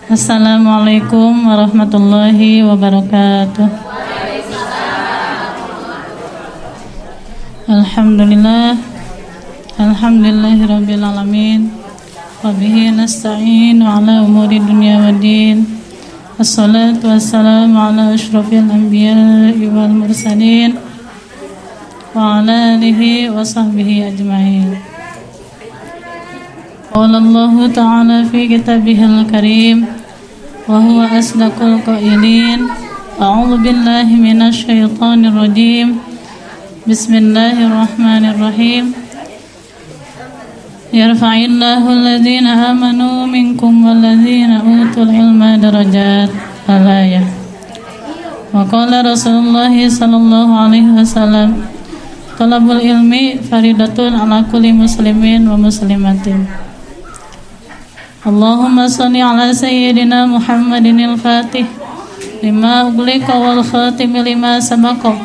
Assalamualaikum warahmatullahi wabarakatuh. Alhamdulillah, alhamdulillahirabbil alamin. Wa bihi nasta'in ala umuri dunya waddin. Assalatu wassalamu ala asyrafil anbiya'i wal mursalin wa ala alihi wa sahbihi ajma'in. Qala Allahu ta'ala fi kitabihil karim wa huwa asdaqul qailin. A'udzu billahi minasy syaithanir rajim. Bismillahirrahmanirrahim. Yarfa'illahu alladhina amanu minkum walladhina utul ilma darajat. Al-ayah. Wa qala Rasulullah sallallahu alaihi wasallam, talabul ilmi faridatun ala kulli muslimin wa muslimatin. Allahumma shalli ala sayyidina Muhammadin al-Fatih lima ughliqa wal khatim lima sabaqa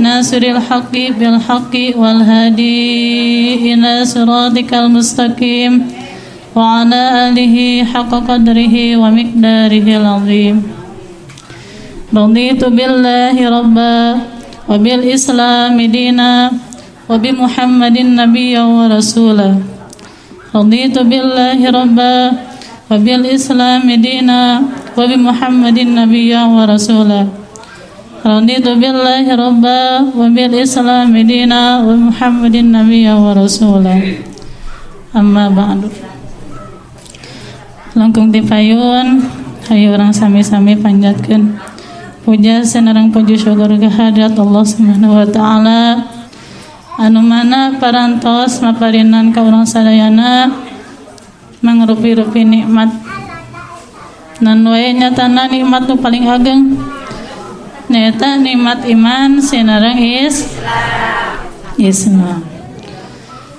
nasiril haqqi bil haqqi wal hadi ila siratikal mustaqim wa ala alihi haqqa qadrihi wa miqdarihil azim. Raditu billahi rabba wa bil islami dina wa bi Muhammadin nabiyyan wa rasula. Raditu billahi rabba wa bil islami dina wa bi Muhammadin nabiyyan wa rasula. Raditu billahi rabba wa bil islami dina wa Muhammadin nabiyyan wa rasula. Amma ba'du. Langkung dipayun hayu urang sami-sami panjatkeun puja sinareng puji syukur kehadirat Allah Subhanahu wa taala anu mana parantos maparinan ka urang sadayana mangrupi-rupi nikmat. Nan wae nyatana nikmat nu paling ageng nyaeta nikmat iman sinareng Islam.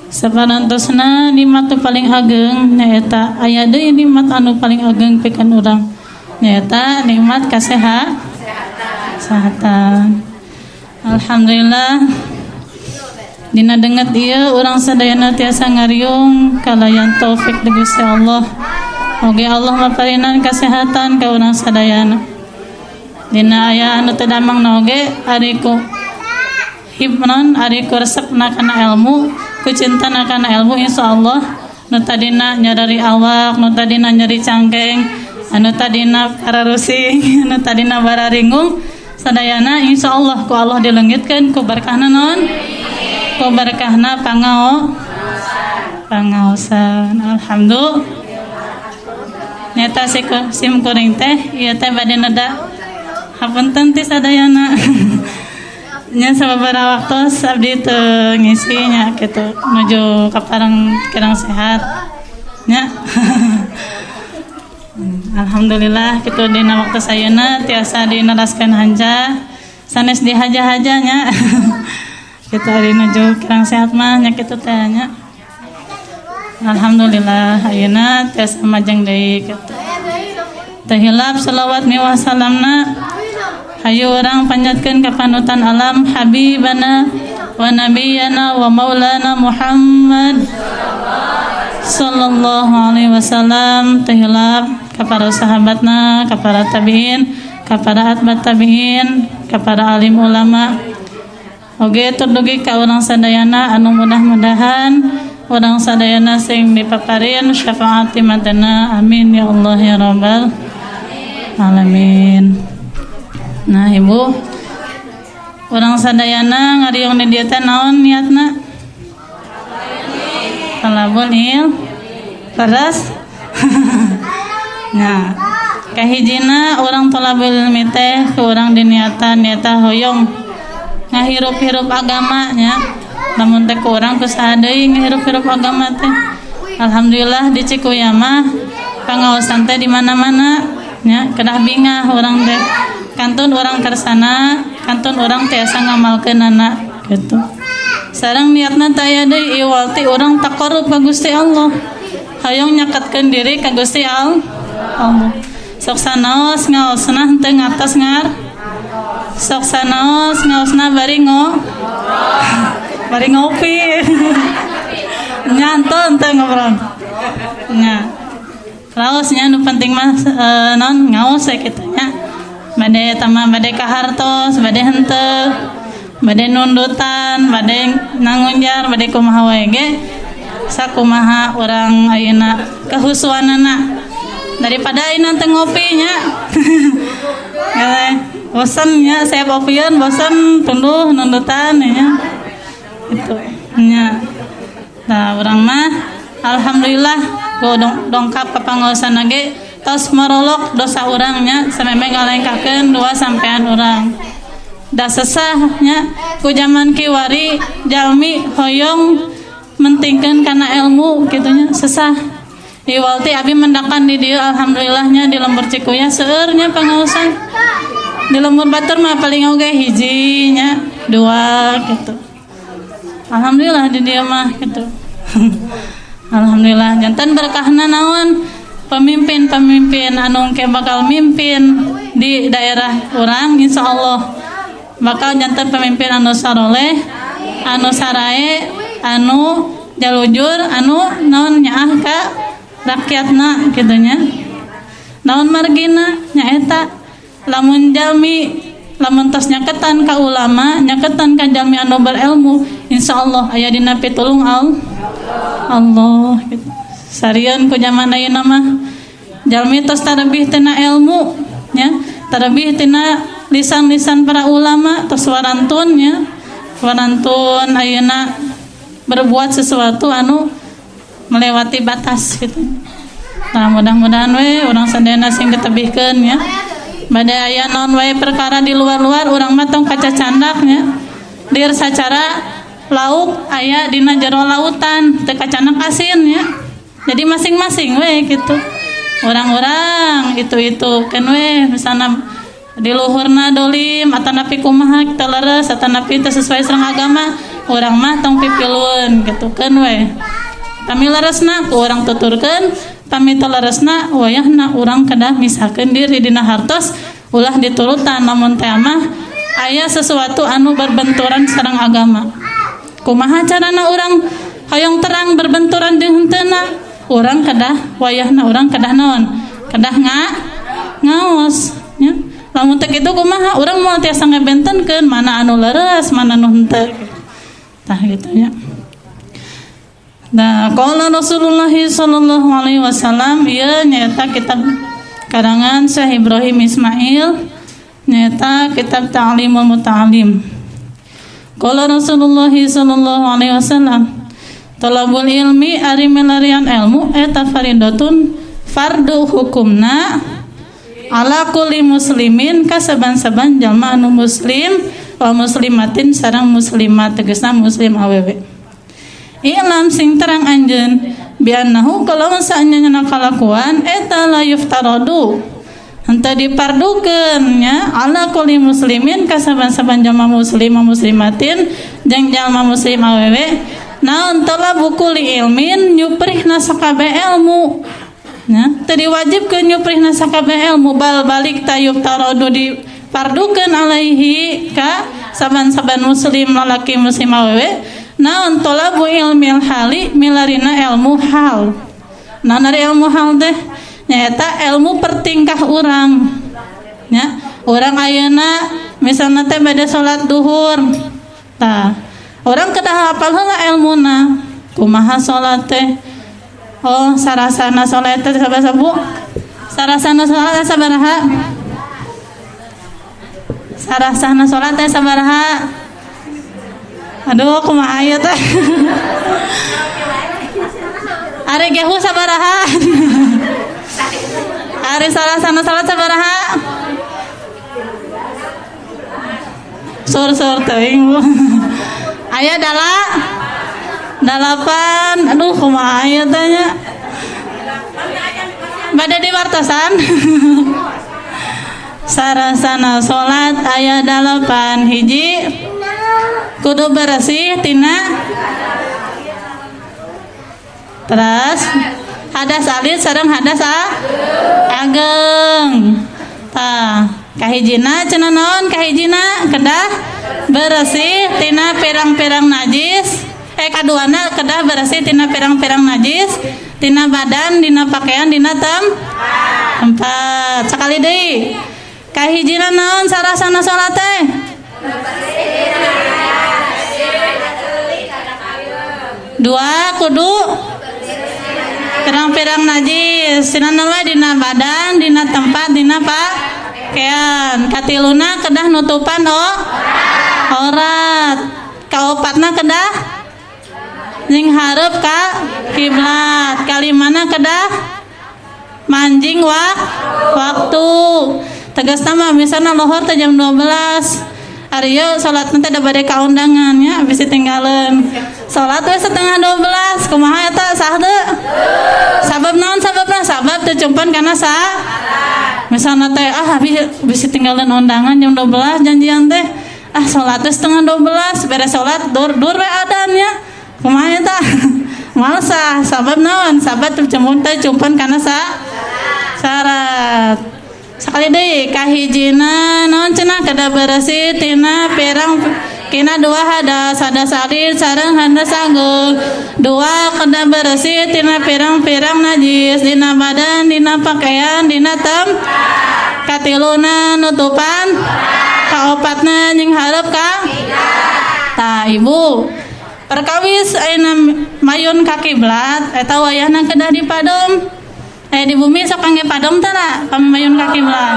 Saparantosna nikmat nu paling ageng nyaeta aya deui nikmat anu paling ageng pikeun urang nyaeta nikmat kasehatan. Alhamdulillah dina denget ieu urang sadayana tiasa ngariung kalayan taufik di Gusti Allah. Oge Allah maparinan kasehatan ka urang sadayana. Dina aya anu teu damang oge ari ku hibnon ari ku resepna kana ilmu, ku cintana kana ilmu, insyaallah nu tadina nyarari awak, nu tadina nyeri cangkeng, anu tadina pararusing, anu tadina bararingung, sadayana insyaallah ku Allah dileungitkeun ku berkahna non? Ku berkahna pangaosan. Alhamdulillah. Nyata sim kuring teh ieu teh bade neda hapunten ti sadayana. Nya sababaraha waktos abdi teu ngisi nya kitu nuju kapareng kirang sehat nya. Alhamdulillah kitu dina waktu ayeuna tiasa dinaraskeun hanca sanes dihaja-haja nya. Kitu ari nuju kirang sehat mah nya kitu teh nya. Alhamdulillah ayeuna tiasa majeng deui kitu. Teu hilap selawat miwah salamna hayu urang panjatkeun ka panutan alam habibana wa nabiyana wa maulana Muhammad sallallahu alaihi wasallam. Teu hilap ka para sahabatna, ka para tabiin, ka para atbat tabiin, ka para alim ulama. Oge tur dugi ka urang sadayana anu mudah-mudahan urang sadayana sing dipaparin syafaat matana. Amin ya Allah ya rabbal alamin. Nah ibu, urang sadayana ngariung di dieu teh naon niatna? Talabul il peras. Nah, kahijina urang talabul ilmi teh ku urang diniatan nyata hoyong ngahirup-hirup agama nya. Lamun teh ku urang ku saha deui ngahirup-hirup agama teh. Alhamdulillah di Cikuya mah pangaosan teh di mana-mana nya, kedah bingah urang teh. Kantun urang kersana, kantun urang tiasa ngamalkeunana gitu. Sareng niatna teh aya deui iwal ti urang taqarrub ka Gusti Allah. Hayang nyaketkeun diri ka Gusti Allah. Sok sanaos ngaosna henteu ngatos ngar. Sok sanaos ngaosna bari bari ngopi. Nyanton teu ngobrol. Nya. Raosnya nu penting mah naon ngaos we kitu nya. Bade eta mah bade kahartos, bade henteu, bade nundutan, bade nangunjar, bade kumaha wae ge sakumaha urang ayeuna kehusuanana. Daripada ayeuna teu ngopi nya. Bosen nya saya popieun bosen tunduh nundutan nya. Itu nya. Nah, urang mah alhamdulillah ku dongkap ka pangaosan ge tos marolok dosa urang nya sameme ngalengkahkeun dua sampean urang. Da sesah nya ku jaman kiwari jalmi hoyong mentingkeun kana ilmu kitu nya sesah. Iwalti abi mendakan di dieu alhamdulillahnya di lembur Cikuya seueur nya pangaosan. Di lembur batur mah paling oge hiji nya dua gitu. Alhamdulillah di dieu mah gitu. Alhamdulillah jantan berkahna naon pemimpin-pemimpin anu engke bakal mimpin di daerah urang insyaallah bakal jantan pemimpin anu saroleh, anu sarae, anu jalujur, anu naon nyaah ka rakyatna kitu nya. Naon margina nyaeta lamun jalmi lamun tos nyaketan ka ulama, nyaketan ka jalmi anu berilmu, insyaallah aya dina pitulung Allah gitu. Sarieun ku jaman ayeuna mah jalmi tos tarebih tina ilmu nya, tarebih tina lisan-lisan para ulama tos warantun nya. Warantun ayeuna berbuat sesuatu anu melewati batas gitu. Nah, mudah-mudahan we urang sadayana sing ketebihkeun nya. Bade aya naon wae perkara di luar-luar urang mah tong kacacandak nya. Dir sacara lauk aya dina jero lautan teu kacandak asin nya. Jadi masing-masing we gitu. Orang-orang itu-itu kan we misalna di luhurna dolim atanapi kumaha teu leres atanapi teu sesuai sareng agama urang mah tong pipilueun gitu kan we. Pami leresna ku urang tuturkeun, pami teu leresna wayahna urang kedah misahkeun diri dina hartos ulah diturutan lamun teh mah aya sesuatu anu berbenturan sareng agama. Kumaha carana urang hoyong terang berbenturan jeung henteuna? Urang kedah wayahna urang kedah naon? Kedah ngaos nya. Lamun teh kitu kumaha urang moal tiasa ngabentenkeun mana anu leres, mana anu henteu. Tah kitu nya. Nah, qala Rasulullah sallallahu alaihi wasallam ieu nyaeta kitab karangan Syekh Ibrahim Ismail nyaeta kitab Ta'limul Muta'allim. Qala Rasulullah sallallahu alaihi wasallam talabul ilmi ari milarian ilmu eta faridatun fardu hukumna ala kulli muslimin ka saban-saban jalma anu muslim wa muslimatin sareng muslimat tegasna muslim awewe. I'lam sing terang anjeun biannahu kalawan saanyana kalakuan eta la yuftaradu henteu dipardukeun nya ala kulli muslimin ka saban-saban jalma muslim muslimatin jeung jalma muslim awewe naon talabu kulli ilmin nyuprihna sakabeh ilmu nya teu diwajibkeun nyuprihna sakabeh ilmu bal balik tayub taradu dipardukeun alaihi ka saban-saban muslim lalaki muslim awewe naon talabu ilmil hali milarina ilmu hal. Naon ari ilmu hal teh nyaeta ilmu pertingkah urang nya. Urang ayeuna misalna teh bade salat duhur tah urang kedah hafal heula ilmuna kumaha salat teh. Oh sarasana salat teh sabaraha Bu? Sarasana salat sabaraha? Sarasana salat teh sabaraha? Aduh kumaha ieu teh? Ari gehu sabaraha? Ari sarasana salat sabaraha? Sur-sur teuing Bu. Aya dalapan. Aduh kumaha ieu teh nya? Bade diwartosan. Sarasana salat aya 8 hiji kudu bersih tina terus hadas alit sareng hadas ageng. Tah kahijina cenah naon kahijina kedah bersih tina pirang-pirang najis. Kaduana kedah bersih tina pirang-pirang najis, Tina badan, dina pakaian, dina tempat. Sakali deui. Kahijina naon sarasana salat teh? Dua kudu pirang-pirang najis. Tina naon wae dina badan, dina tempat, dina pakaian. Katiluna kedah nutupan aurat. Kaopatna kedah ning hareup ka kiblat. Kalimana kedah manjing waktu. Tegasna mah misalna lohor teh jam 12. Ari ieu salat teh da bade ka undangan nya bisi tinggalin. Salat we 11:30 kumaha eta sah teu? Sabab naon sababna? Sabab teu cumpan kana sah. Misalna teh bisi tinggalin undangan jam 12 janjian teh. Ah salat teh 11:30 beres salat dur we adannya. Kumaha eta? Moal sah. Sabab naon? Sabab teu cumpan kana sah. Syarat. Sekali deui kahijina naon cenah kedah bersih tina pirang kina dua hadas hadas alit sareng hadas agung. Dua kedah bersih tina pirang-pirang najis dina badan, dina pakaian, dina tempat. Katiluna nutupan, kaopatna jeung hareup ka tah ibu. Perkawis ayeuna mayun ka kiblat eta wayahna kedah dipadom. Di bumi sok kangge padom teh lah pami mayun ka kiblat.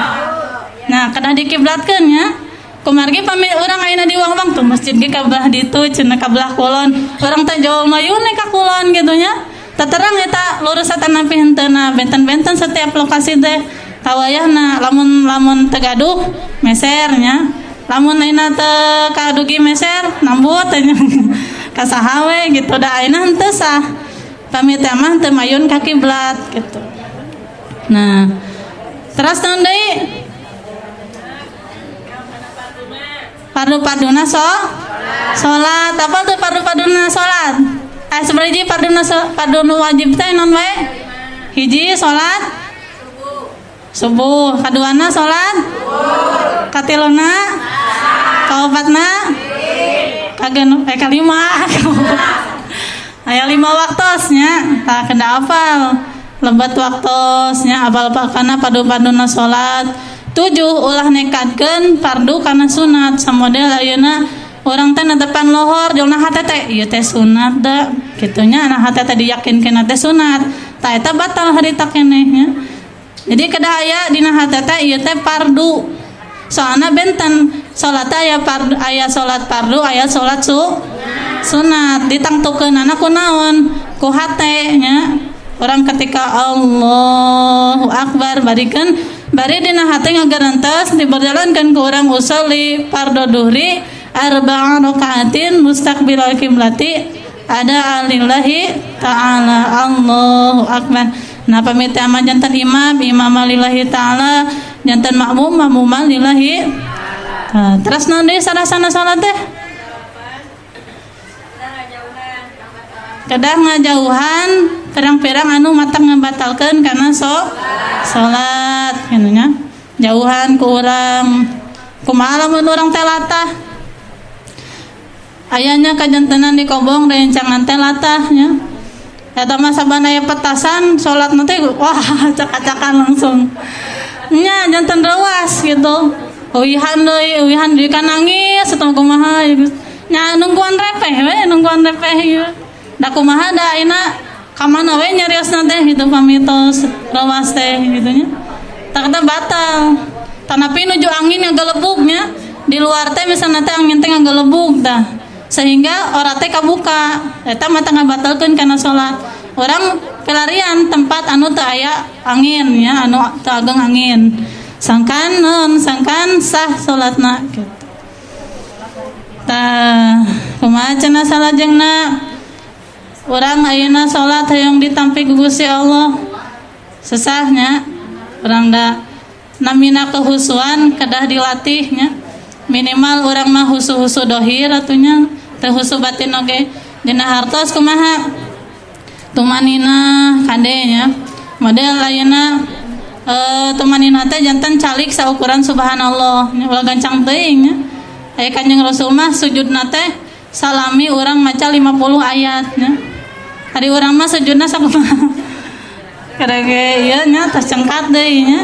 Nah, kedah dikiblatkeun nya. Kumargi pami urang ayeuna di wang-wang tuh masjid ge ka belah ditu cenah ka belah kulon. Urang teh jauh mayun ka kulon gitu nya. Teterang eta lurus atanapi henteuna benten-benten setiap lokasi teh tawayahna lamun teu gaduh meser nya. Lamun ayeuna teu kadugi meser nambut teh nya. Ka saha we gitu da ayeuna henteu sah. Pami teh mah teu mayun ka kiblat gitu. Nah, terus naon deui? Fardu-farduna salat. Apa tuh fardu-farduna salat? Sebenarnya farduna fardu wajib teh naon wae? Hiji salat subuh, kaduana salat katiluna, kaopatna, kagenep kalima. Aya 5 waktosnya, tah kena apal. Lebat waktosnya apal pakana padu-paduna salat. 7 ulah nekatkeun fardu kana sunat. Samodel ayeuna urang teh netepan lohor jolna hate teh ieu teh sunat da kitu nya, nah hate teh diyakinkeun teh sunat. Tah eta batal harita keneh nya. Jadi kedah aya dina hate teh ieu teh fardu. Soalna benten salat aya fardu, aya salat fardu, aya salat sunat. Ditangtukeunana ku naon? Ku hate nya. Orang ketika Allahu Akbar barikan bari dina hate ngagarentes diberjalankan ke orang usolli fardhu duhri arba'a rakaatin mustaqbilal kiblati ada alillahi ta'ala. Allahu Akbar. Nah pamit ama jantan imam imam lillahi ta'ala, jantan makmum makmum lillahi ta'ala. Terus naon deui sarasana salat teh? Kedah ngajauhan pirang-pirang anu matang ngabatalkeun kana salat kitu nya. Jauhan ku urang. Kumaha lamun urang teh latah? Ayanya kajantenan di kobong rencangan teh latah nya. Eta mah saban aya petasan salat teh wah cak-cakan langsung. Nya janten reuas gitu. Uihan deui, uihan deui kan nangis atau kumaha nya nungguan repeh we, nungguan repeh ieu. Da kumaha da ayeuna ka mana we nyariosna teh gitu pamitos reuas teh gitu nya. Tak eta batal. Tanapi nuju angin ngagelebugnya di luar teh misalna teh angin teh ngagelebug tah. Sehingga ora teh kabuka. Eta mah teh ngabatalkeun kana salat. Urang pelarian tempat anu teu aya angin nya, anu teu ageng angin. Sangkan naon, sangkan sah salatna gitu. Tah, kumaha cenah salajengna? Urang ayeuna salat hayang ditampi ku Gusti Allah. Sesahnya urang da namina kehusuan kedah dilatihnya. Minimal urang mah husu-husu dohir atunya, teu husu batin oge. Dina hartos kumaha? Tumanina kade nya. Model ayeuna tumanina teh janten calik saukuran subhanallah. Ulah gancang teuing nya. Aya Kanjeng Rasul mah sujudna teh salami urang maca 50 ayat nya. Ari urang mah sujudna sakumaha? Kerege ieu nya tos cengkat deui nya.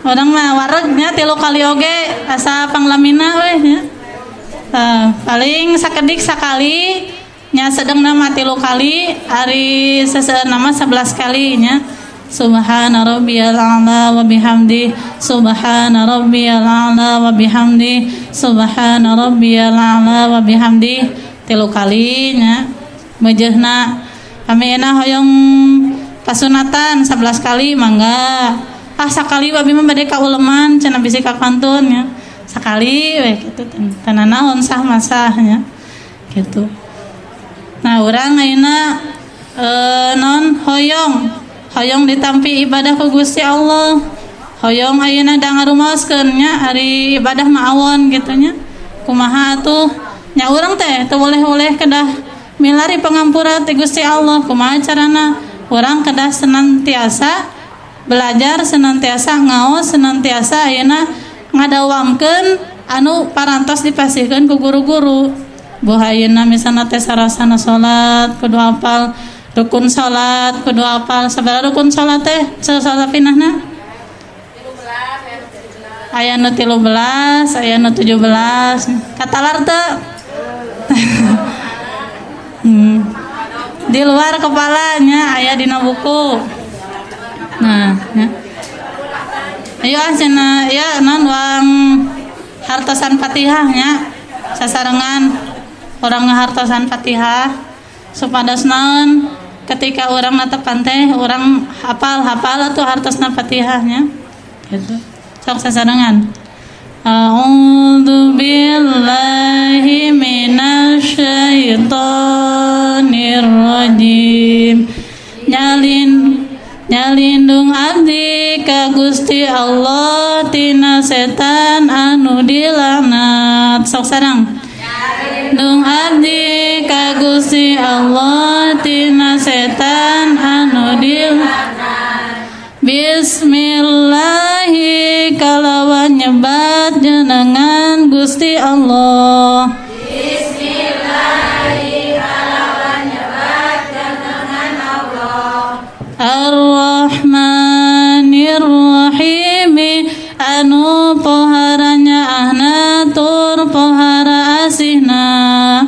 Urang mah wareg nya 3 kali oge asa panglamina weh nya. Paling sakedik sakali nya sedengna mah 3 kali, ari seseueurna mah 11 kali nya. Subhana rabbiyal a'la wa bihamdi, subhana rabbiyal a'la wa bihamdi, subhana rabbiyal a'la wa bihamdi 3 kali nya. Meujeuhna kami enak hoyong pasunatan 11 kali mangga. Ah sakali abi mah bade ka uleman cenah bisi ka kantun nya. Sakali we kitu teu nanaon sah masah nya. Gitu. Nah urang ayeuna non hoyong ditampi ibadah ku Gusti Allah. Hoyong ayeuna da ngarumaoskeun nya ari ibadah mah awon kitu nya. Kumaha atuh nya urang teh teu boleh-boleh kedah milari pangampura ti Gusti Allah. Kumaha carana? Urang kedah senantiasa belajar, senantiasa ngaos, senantiasa ayeuna ngadawamkeun anu parantos dipasihkeun ku guru-guru. Boh ayeuna misalna teh sarasana salat kudu hafal rukun salat, kudu hafal sabaraha rukun salat teh salat pinahna? 13. Aya nu 13, aya nu 17. Katalar teu? Di luar kepalanya aya dina buku. Nah, ya. Ayo cenah ya non wang hartosan Fatihah nya sasarengan orang ngahartosan Fatihah supados naon ketika orang natepan teh orang hafal atuh hartosna Fatihahnya gitu. Sok sasarengan. A'udzu billahi minasyaitonir rajim. Nyalindung abdi ka Gusti Allah tina setan anu dilaknat. Sok sareng. Nyalindung abdi ka Gusti Allah tina setan anu dilaknat. Bismillahi kalawan nyebat jenengan Gusti Allah. Bismillahi kalawan nyebat jenengan Allah. Ar-Rahmanir-Rahim anu poharanya ahna tur pohara asihna.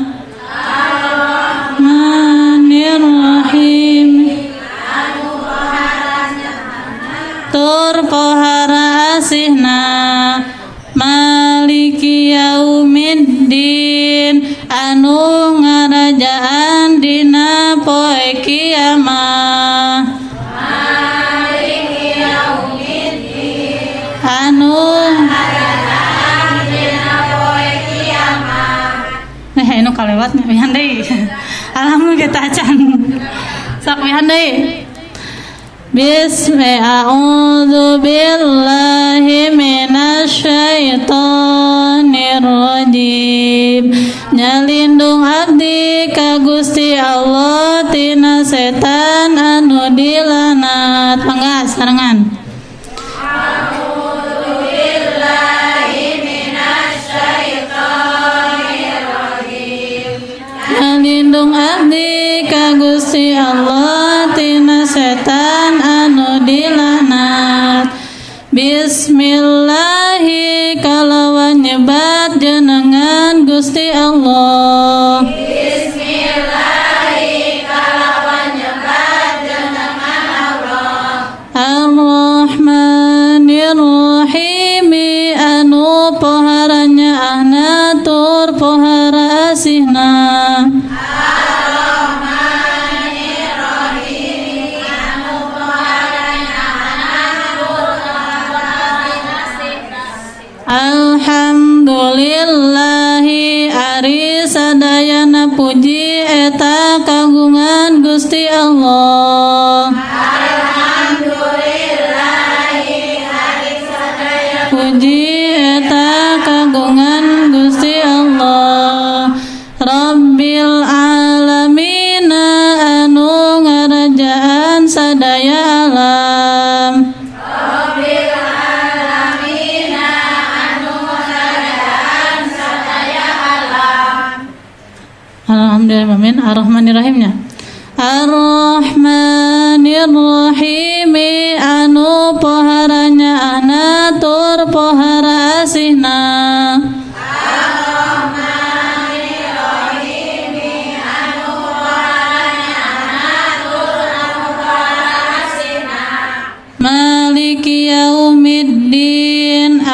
Ar-Rahmanir-Rahim anu poharanya ahna tur pohara asihna. Maliki yaumiddin anu ngarajaan dina poe kiamah. Maliki yaumiddin anu ngarajaan dina poe kiamah. Nah, anu kalewat nya wihan deui. Alhamdulillah kita acan. Sok wihan deui. Bismi a'udzu billahi minasyaitonir rajim. Nyalindung abdi ka Gusti Allah tina setan anu dilaknat. Mangga sarengan. A'udzu billahi minasyaitonir rajim. Nyalindung abdi ka Gusti Allah tina setan anu dilaknat. Bismillahi kalawan nyebat jenengan Gusti Allah. Bismillahi kalawan nyebat jenengan Allah. Ar-Rahmanir-Rahim anu poharanya ahna tur pohara asihna. Ar-Rahmanir-Rahim anu poharanya ahna tur pohara asihna. Alhamdulillahi ari sadayana puji eta kagungan Gusti Allah. Alhamdulillahi ari sadayana puji eta kagungan Gusti Allah. Rabbil alamin anu ngarajaan sadaya alam. Rabbil alamin anu ngarajaan sadaya alam. Alhamdulillah amin. Ar-Rahmanir-Rahimnya. Ar-Rahmanir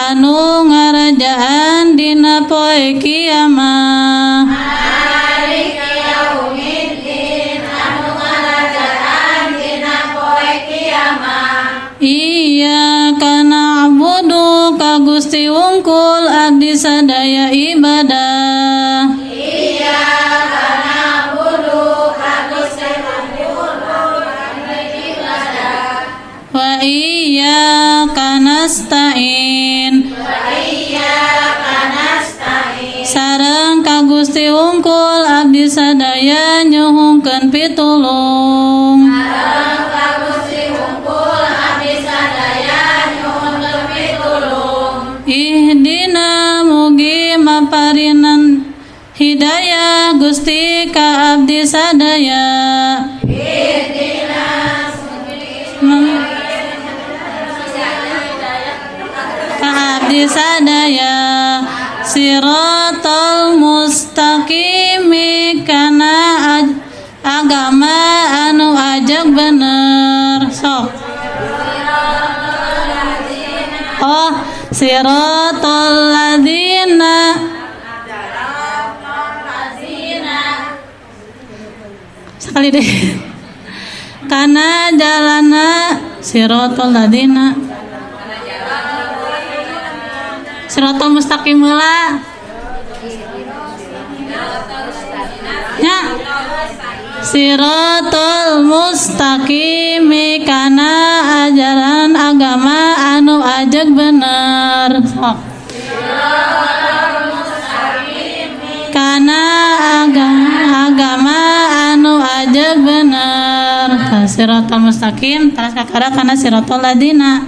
anu ngarajaan dina poe kiamah. Maliki yaumiddin anu ngarajaan dina poe kiamah. Iyyaka na'budu ka Gusti wungkul abdi sadaya ibadah. Iyyaka na'budu ka Gusti wungkul abdi ibadah. Wa iyyaka nasta'in. Wa iyyaka nasta'in. Sareng ka Gusti wungkul abdi sadaya nyuhunkeun pitulung. Sareng ka Gusti wungkul abdi sadaya nyuhunkeun pitulung. Ihdina mugi maparinan hidayah Gusti ka abdi sadaya. Ihdina ka abdi sadaya siratal mustaqimi kana agama anu ajeg bener. Sok. Oh, siratal ladzina sekali deh. Kana jalana siratal ladzina siratal mustaqim heula. Nya. Siratal mustaqimi kana ajaran agama anu ajeg bener. Sok. Kana agama anu ajeg bener. Siratal mustaqim teras kakara kana siratal ladina.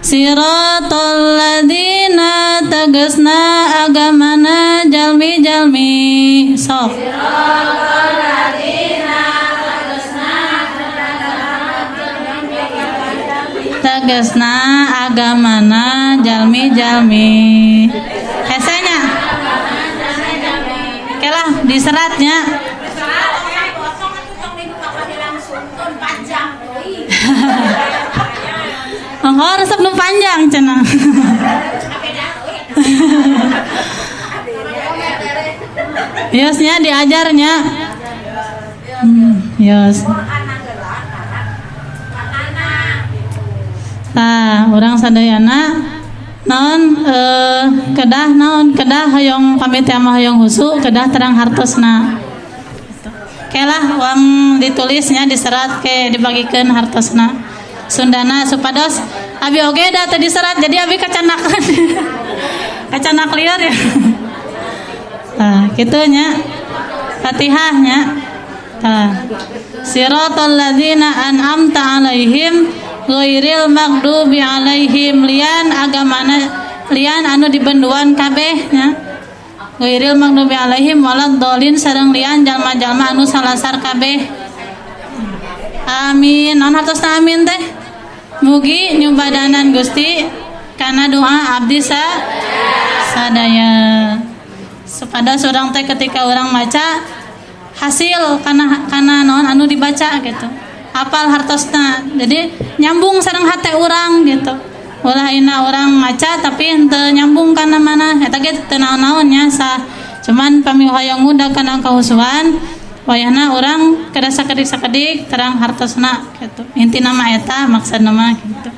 Siratal ladina tegesna agamana jalmi-jalmi. Sok. Siratal ladina tegesna agamana jalmi-jalmi. Hesenya. Oke lah diseratnya. Oh, resep nu panjang cenah. Yosnya diajarnya. Yos. Tah, urang sadayana naon kedah naon kedah hoyong pamit mah hoyong husu kedah terang hartosna. Kelah uang ditulisnya diserat ke dibagikeun hartosna. Sundana supados abi oge da teu diserat jadi abi kacanakan. Kacanak lieur ya. Tah, kitu nya. Fatihah nya. Tah. Siratal ladzina an'amta alaihim ghairil maghdubi alaihim lian agamana lian anu dibenduan kabeh nya. Ghairil maghdubi alaihim waladdallin sareng lian jalma-jalma anu salasar kabeh. Amin. Naon hartosna amin teh? Mugi nyubadanan Gusti kana doa abdi sadaya. Supados urang teh ketika urang maca hasil kana kana naon anu dibaca gitu. Apal hartosna. Jadi nyambung sareng hate urang gitu. Ulah ayeuna urang maca tapi henteu nyambung kana mana eta ge teu naon-naon nya sah. Cuman pami hoyong ngudag kana kahusuan wayahna urang kada sakedik-sakedik terang hartosna gitu. Intina mah eta maksudna mah gitu.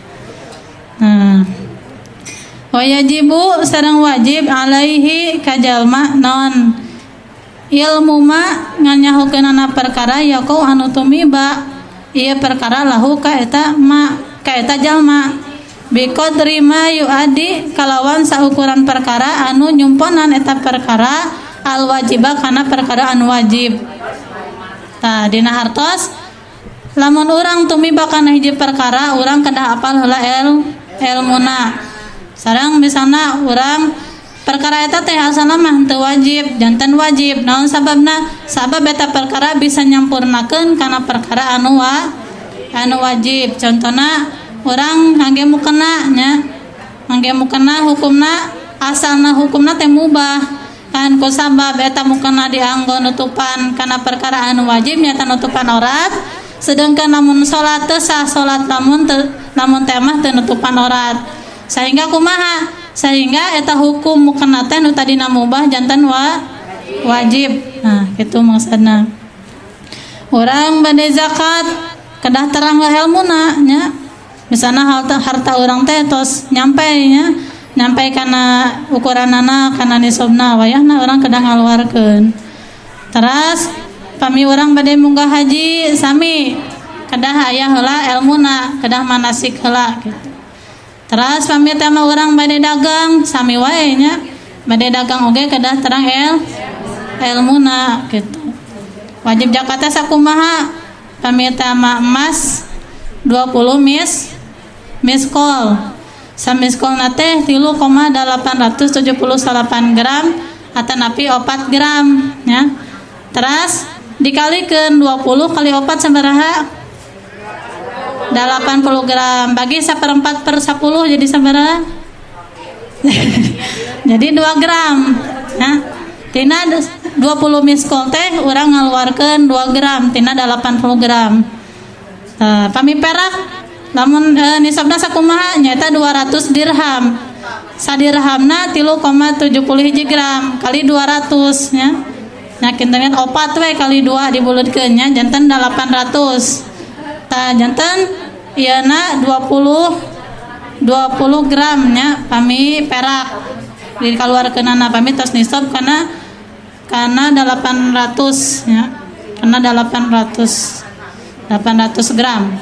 Nah, wajibu sareng wajib alaihi ka jalma naon ilmu ma nganyahokeunana perkara yaqau anu tumiba ieu perkara lahu ka eta ma ka eta jalma biqadri ma yuadi kalawan saukuran perkara anu nyumponan eta perkara al wajiba kana perkara anu wajib. Tah dina hartos lamun urang tumiba kana hiji perkara urang kedah apal heula elmuna. Sareng misalna urang perkara eta teh asalna mah henteu wajib, janten wajib. Naon sababna? Sabab eta perkara bisa nyampurnakeun kana perkara anu anu wajib. Contona urang ngangge mukena nya. Ngangge mukena hukumna asalna hukumna teh mubah. Kan ku sabab eta mukena dianggo nutupan kana perkara anu wajib nyata nutupan aurat. Sedangkan lamun salat teu sah salat lamun teh mah teu nutupan aurat. Sehingga kumaha? Sehingga eta hukum mukena teh nu tadina mubah janten wajib. Nah, kitu maksudna. Urang bade zakat kedah terang ilmuna nya. Misalna harta urang teh tos nyampe nya, nyampe kana ukuranana kana nisabna wayahna urang kedah ngaluarkeun. Teras pami urang bade munggah haji sami kedah aya heula elmuna, kedah manasik heula gitu. Teras pami teh mah urang bade dagang sami wae nya, bade dagang oge kedah terang elmuna gitu. Wajib zakat teh sakumaha? Pami teh mah emas 20 miskol. Samiskol na teh 3,878 gram atanapi 4 gram nya. Teras dikalikeun 20 kali 4 sabaraha? 80 gram. Bagi 1/4 per 10 jadi sabaraha? Jadi 2 gram ya. Tina 20 miskol teh urang ngaluarkeun 2 gram tina 80 gram. Tah, pami perak lamun nisabna sakumaha nyaeta 200 dirham. Sadirhamna 3,71 gram kali 200 nya. Nya kinten 4 we kali 2 dibuleutkeun nya janten 800. Tah janten ieuna 20 gram nya pami perak dikaluarkeunana pami tos nisab kana 800 nya, kana 800 gram.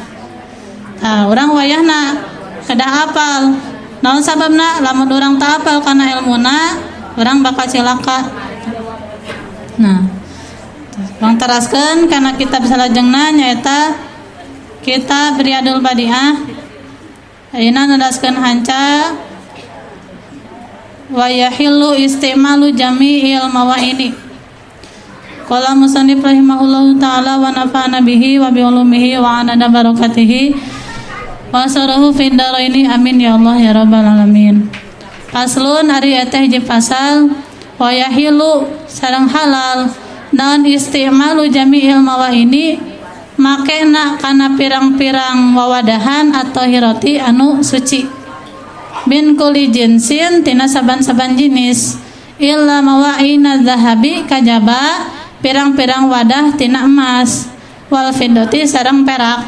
Tah urang wayahna kedah apal. Naon sababna? Lamun urang teu apal kana ilmuna, urang bakal cilaka. Nah, urang teraskeun kana kitab salajengna nyaeta kitab Riyadul Badiah. Ayeuna neraskeun hanca wa yahillu istimalu jami'il mawaini. Qala musannif rahimahullahu taala wa nafa'ana bihi wa bi ulumihi wa anana barakatihi wa sarahu fid daraini amin ya Allah ya rabbal alamin. Faslun ari eta hiji pasal wa yahillu sareng halal naon istimalu jami'il mawaini makena kana pirang-pirang wawadahan atau hiroti anu suci min kulli jinsin tina saban-saban jenis illa mawaina zahabi kajaba pirang-pirang wadah tina emas wal fiddati sareng perak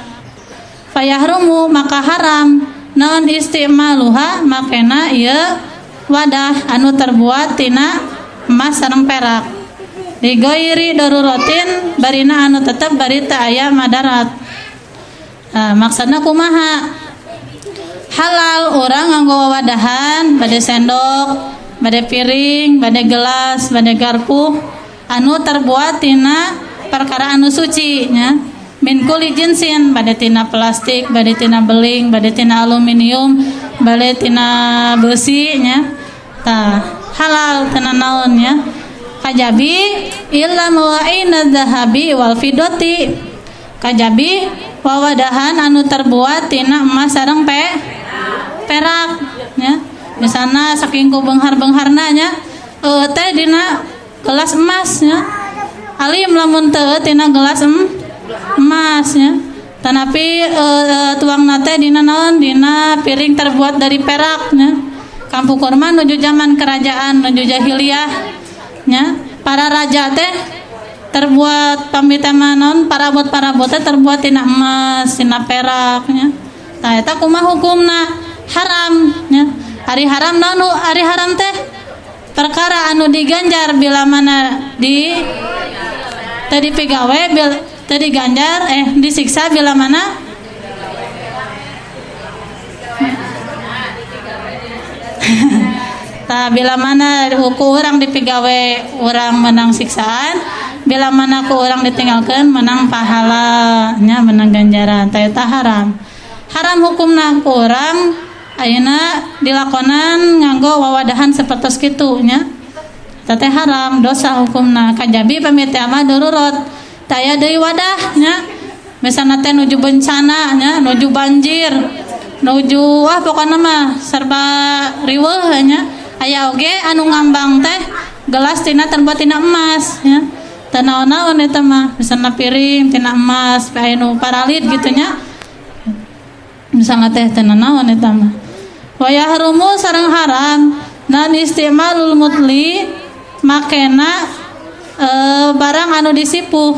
fayahrumu maka haram naon istimaluha makena ieu wadah anu terbuat tina emas sareng perak digoiri daruratin barina anu tetep bari teu aya madarat. Nah, maksudna kumaha? Halal urang nganggo wawadahan bade sendok, bade piring, bade gelas, bade garpu anu terbuat tina perkara anu suci nya. Min kulli jinsin bade tina plastik, bade tina beling, bade tina aluminium, bade tina besi nya. Tah, halal tina naon nya. Kajabi illa mawaina zahabi wal fiddati. Kajabi wawadahan anu terbuat tina emas sareng perak nya. Misalna saking ku beunghar-beungharna nya teh dina gelas emas nya. Alim lamun teu tina gelas emas nya. Tanapi tuangna teh dina naon? Dina piring terbuat dari perak nya. Kampung kurma nuju zaman kerajaan nuju jahiliyah nya. Para raja teh terbuat pamit naon parabot-parabot teh terbuat tina emas, tina perak nya. Tah eta kumaha hukumna? Haram nya. Ari haram naon? Ari haram teh perkara anu diganjar bila mana di tadi pigawe teu diganjar disiksa bila mana tah bila mana ku urang dipigawe urang menang siksaan, bila mana ku urang ditinggalkeun menang pahala nya, menang ganjaran. Tah eta haram. Haram hukumna ku urang ayeuna dilakonan nganggo wawadahan sapertos kitu nya. Eta teh haram, dosa hukumna. Kajabi pami teh mah darurat, teu aya deui wadah nya. Misalna teh nuju bencana nya, nuju banjir, nuju wah pokona mah serba riweuh nya. Aya oge anu ngambang teh gelas tina terbuat tina emas nya. Teu naon-naon eta mah, misalna piring tina emas, aya nu paralit gitu nya. Misalna teh teu naon eta mah. Wa yahrumu sareng haram nan istimalul mutli makena barang anu disipuh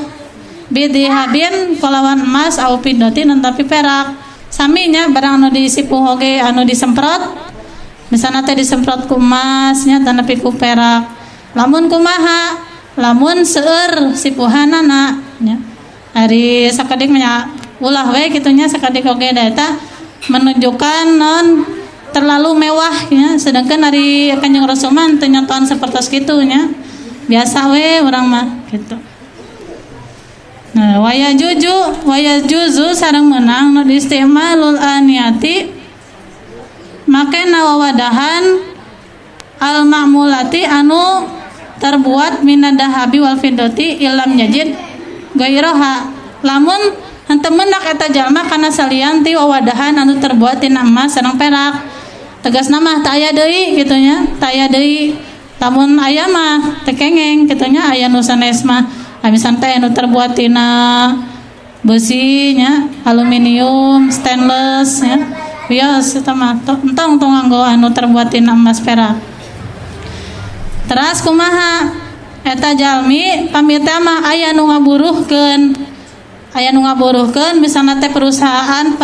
bidihabin kalawan emas au pidotin tapi perak. Saminya barang anu disipuh oge anu disemprot, misalna teh disemprot ku emas nya tanapi ku perak. Lamun kumaha? Lamun seueur sipuhanana nya. Ari sakedik nya ulah we kitu nya sakedik oge da eta menunjukkan non terlalu mewah nya, sedangkan ari Kanjeng Rasul mah teu nyontohan sapertos kitu nya. Biasa we urang mah kitu. Nah, waya juju waya juzu sareng meunang nu istimalul aniyati makena wawadahan al ma'mulati anu terbuat minadahabi wal fiddati ilam yajid gairaha. Lamun henteu meundak eta jalma kana salian ti wawadahan anu terbuat tina emas sareng perak. Tegasna mah teu aya deui kitu nya, teu aya deui. Lamun aya mah teu kengeng kitu nya, aya nu sanes mah misalna teh anu terbuat tina besi nya, aluminium, stainless nya. Bios eta mah entong tong nganggo anu terbuat tina emas perak. Teras kumaha eta jalmi pamita mah aya nu ngaburuhkeun. Aya nu ngaburuhkeun misalna teh perusahaan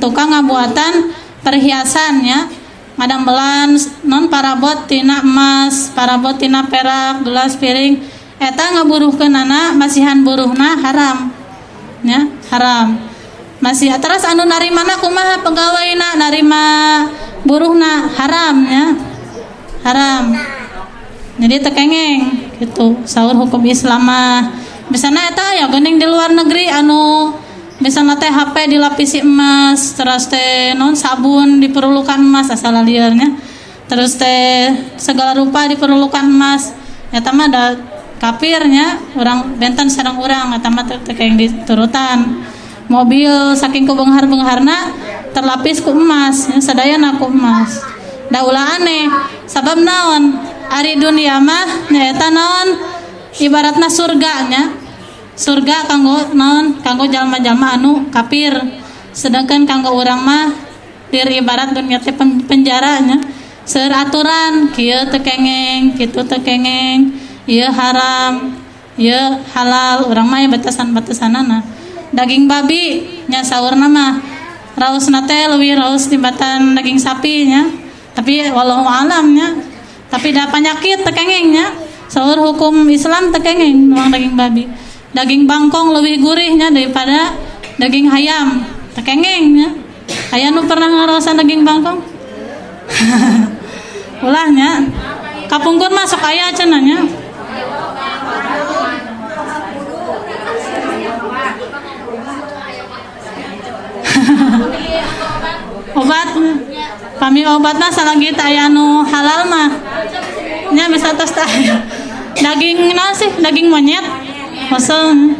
tukang ngabuatan perhiasan nya, ngadambelan non parabot tina emas, parabot tina perak, gelas piring, eta ngaburuhkeunana masihan buruhna haram nya, haram. Masih teras anu narimana kumaha pegawai-na narima buruhna haram nya, haram. Jadi tekengeng gitu saur hukum Islam mah. Misalna eta aya geuning di luar negeri anu misalna teh HP dilapisi emas, terus teh non sabun diperlukan emas asal liarnya. Terus teh segala rupa diperlukan emas. Eta mah da kafirnya, urang benten sareng urang eta mah teu kengeng diturutan. Mobil saking kubeunghar-beungharna terlapis ku emas, sadayana ku emas. Da ulah aneh, sabab naon? Ari dunia mah nyaeta naon ibaratna surga nya. Surga kanggo naon? Kanggo jalma-jalma anu kafir. Sedangkan kanggo urang mah dir ibarat dunia teh penjara nya. Seueur aturan kieu teu kengeng, kitu teu kengeng, ieu haram, ieu halal, urang mah batasan-batasanana. Daging babi nya saurna mah raosna teh leuwih raos tibatan daging sapi nya. Tapi wallahu alam nya. Tapi da penyakit tekengeng nya. Saur hukum Islam tekengeng nuang daging babi. Daging bangkong lebih gurihnya daripada daging ayam. Tekengeng nya. Aya nu pernah ngaraosan daging bangkong? Ulah nya. Kapungkur mah sok aya cenah nya. Obat pami obatna salagi teh aya anu halal mah nya bisa tos teh daging naon sih, daging monyet kosong.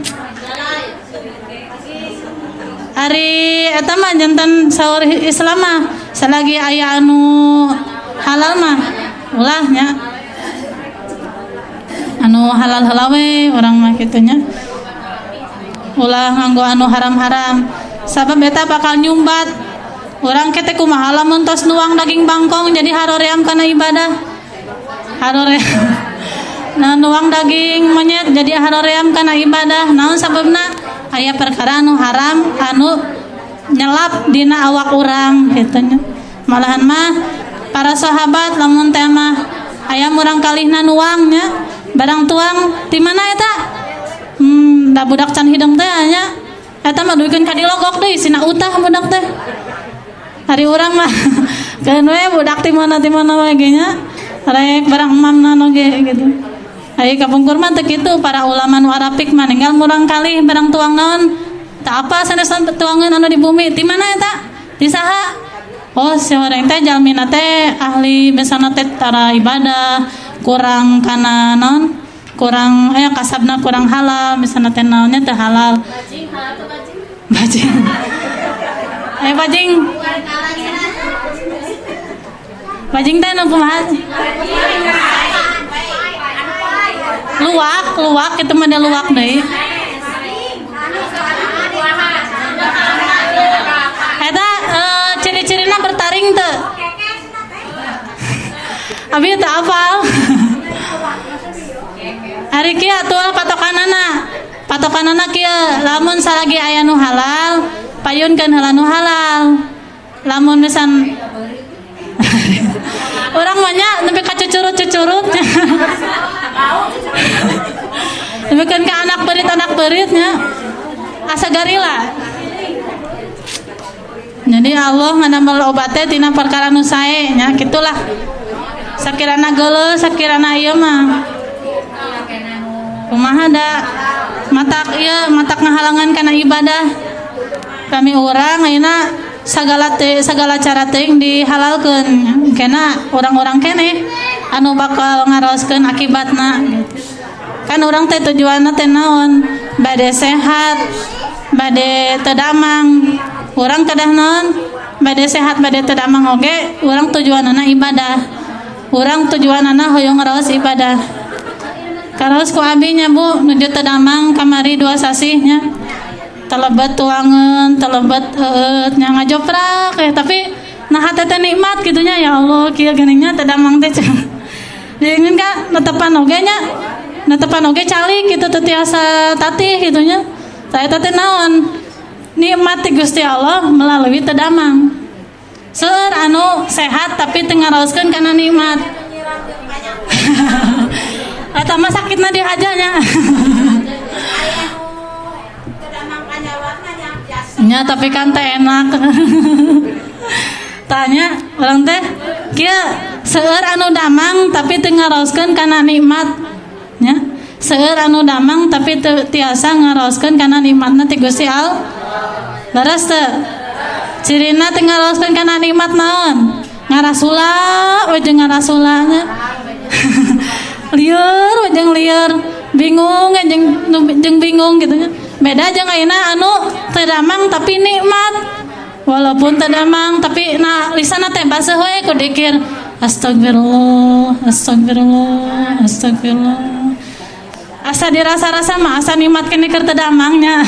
Ari eta mah janten saur Islam mah salagi aya anu halal mah ulah nya, anu halal heula we urang mah kitu nya, ulah nganggo anu haram-haram sabab eta bakal nyumbat. Urang kete kumaha lamun tos nuang daging bangkong jadi haroream kana ibadah. Haroream. Nah nuang daging monyet jadi haroream kana ibadah. Naon sababna? Aya perkara anu haram anu nyelap dina awak urang kitu nya. Malahan mah para sahabat lamun teh mah aya murang kalihna nuang nya, barang tuang di mana eta? Da budak can hideung teh nya. Eta mah duikeun ka dilogok deui sina utah budak teh. Hari urang mah keun we budak ti mana we ge nya rek barang emamna oge gitu. Ari kapungkur mah teu kitu, para ulama nu Arabik mah ninggal murang kalih barang tuang naon teu apa sanes tuangeun anu di bumi ti mana eta? Di saha? Oh si urang teh jalmina teh ahli misalna teh tara ibadah, kurang kana naon? Kurang kasabna kurang halal, misalna teh naonnya teh halal. Bajing halal teh bajing. Bajing. Bajing. Bajing teh nu kumaha? Luwak, luwak itu mah ada luwak deui. Eta ciri-cirina bertaring teu? Abi teu apal. Ari kieu atuh patokanana. Patokanana kieu, lamun salagi aya nu halal, payunkeun heula nu halal. Lamun misan urang mah nya nepi ka cucurut-cucurut. Nepikeun ka anak beurit nya. Asa garila. Jadi Allah ngadamel obat teh tina perkara nu sae nya kitulah. Sakirana geuleuh, sakirana ieu mah. Kumaha da matak ieu matak ngahalangan kana ibadah. Kami urang ayeuna sagala cara teuing dihalalkeun. Kena urang-urang keneh anu bakal ngaraoskeun akibatna gitu. Kan urang teh tujuanna teh naon? Bade sehat, bade teu damang. Urang kedah naon? Bade sehat, bade teu damang oge, urang tujuanana ibadah. Urang tujuanana hoyong ngaraos ibadah. Karaos ku abi nya Bu, nuju teu damang kamari 2 sasih nya. Telebet tuangeun, telebet heueut nya ngajoprak ya, tapi nah hate teh nikmat kitu nya, ya Allah kieu geuning nya teu damang teh. Dingin ka netepan oge nya. Netepan oge calik kitu teu tiasa tatih kitu nya. Saya teh naon? Nikmat ti Gusti Allah melalui teu damang. Seueur anu sehat tapi teu ngaraoskeun kana nikmat. Eta mah sakitna dihajanya. Nya tapi kan teh enak. Tanya urang teh kieu seueur anu damang tapi teu ngaraoskeun kana nikmat nya. Seueur anu damang tapi teu tiasa ngaraoskeun kana nikmatna ti Gusti Allah. Leres teu? Cirina teu ngaraoskeun kana nikmat naon? Ngarasula we jeung ngarasula nya. Lieur we jeung lieur, bingung jeung bingung kitu nya. Beda jeung ayeuna anu teu damang tapi nikmat. Walaupun teu damang tapi nah lisana teh baseuh we ku dikir astagfirullah, astagfirullah, astagfirullah. Asa dirasa-rasa mah asa nikmat kene keur teu damangnya.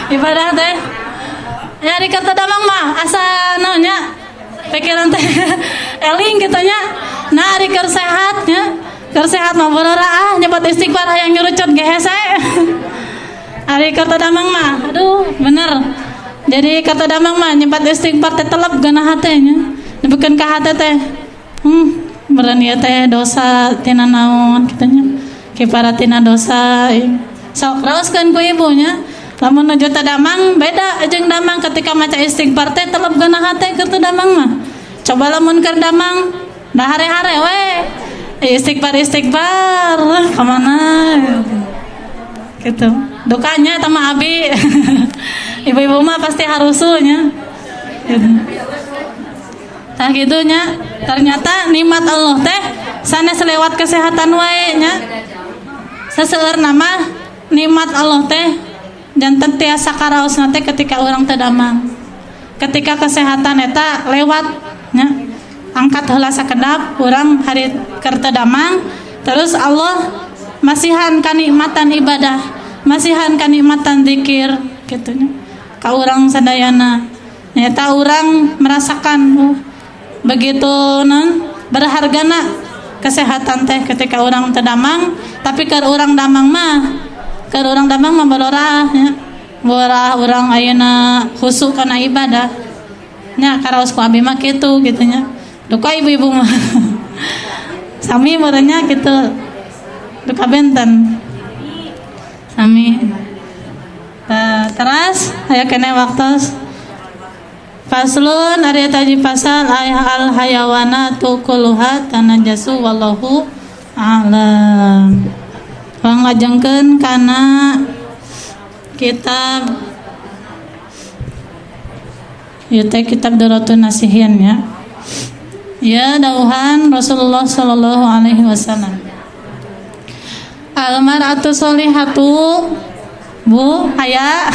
Ibadah teh ya di keur teu damang mah asa naon nya pikiran teh eling kitu nya. Nah ari keur sehat nya, keur sehat mah bororaah nyebat istighfar hayang nyurucut ge hese. Ari keur teu damang mah aduh bener. Jadi kata damang mah nyebat istighfar teh telep geuna hate nya. Nepikeun ka hate teh. Meureun ieu teh dosa tina naon kitu nya. Kipara tina dosa. Sok raoskeun ku ibu nya. Lamun nuju teu damang beda jeung damang ketika maca istighfar teh telep geuna hate keur teu damang mah. Coba lamun keur damang da hare-hare we. Istighfar ka mana gitu. Dukanya sama abi. Ibu-ibu mah pasti harusunya. Gitu. Tah kitu nya, ternyata nikmat Allah teh sanes lewat kesehatan wae nya. Seseueur nama nikmat Allah teh janten tiasa karaosna teh ketika urang teu damang. Ketika kesehatan eta lewat nya. Angkat heula sakedap urang hari keur teu damang, terus Allah masihan kanikmatan ibadah, masihan kanikmatan zikir kitu nya. Ka urang sadayana nyata urang merasakan begitu non berhargana kesehatan teh ketika urang teu damang, tapi keur urang damang mah balorah nya. Borah urang ayeuna khusuk kana ibadah nya karaos ku abi mah kitu kitu nya. Duka ibu-ibu mah sami meureun nya kitu. Duka benten sami. Teras aya keneh waktos. Faslun ari eta hiji pasal al hayawanatu kulluha tanajasu wallahu a'lam. Urang lajengkeun kana kitab ieu teh kitab Durratun Nasihin ya. Ya dauhan Rasulullah sallallahu alaihi wasallam. Al mar'atu sholihatu Bu, aya.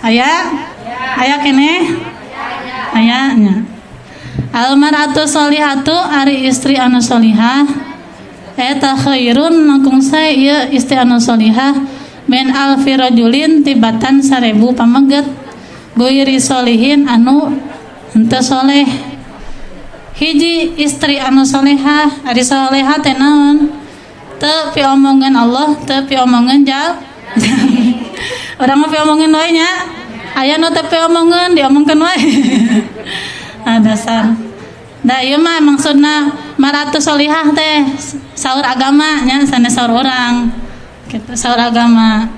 Aya? Aya keneh? Aya nya. Al mar'atu sholihatu ari istri anu sholihah eta khairun langkung sae ieu istri anu sholihah min alfi rajulin tibatan 1000 pameget goiri sholihin anu henteu soleh. Hiji istri anu solehah, ari solehah teh naon? Teu piomongeun Allah, teu piomongeun jal. Urang mah piomongeun wae nya. Aya nu teu piomongeun diomongkeun wae. Ah dasar. Da ieu mah maksudna maratu solihah teh saur agama nya sanes saur urang. Kitu saur agama.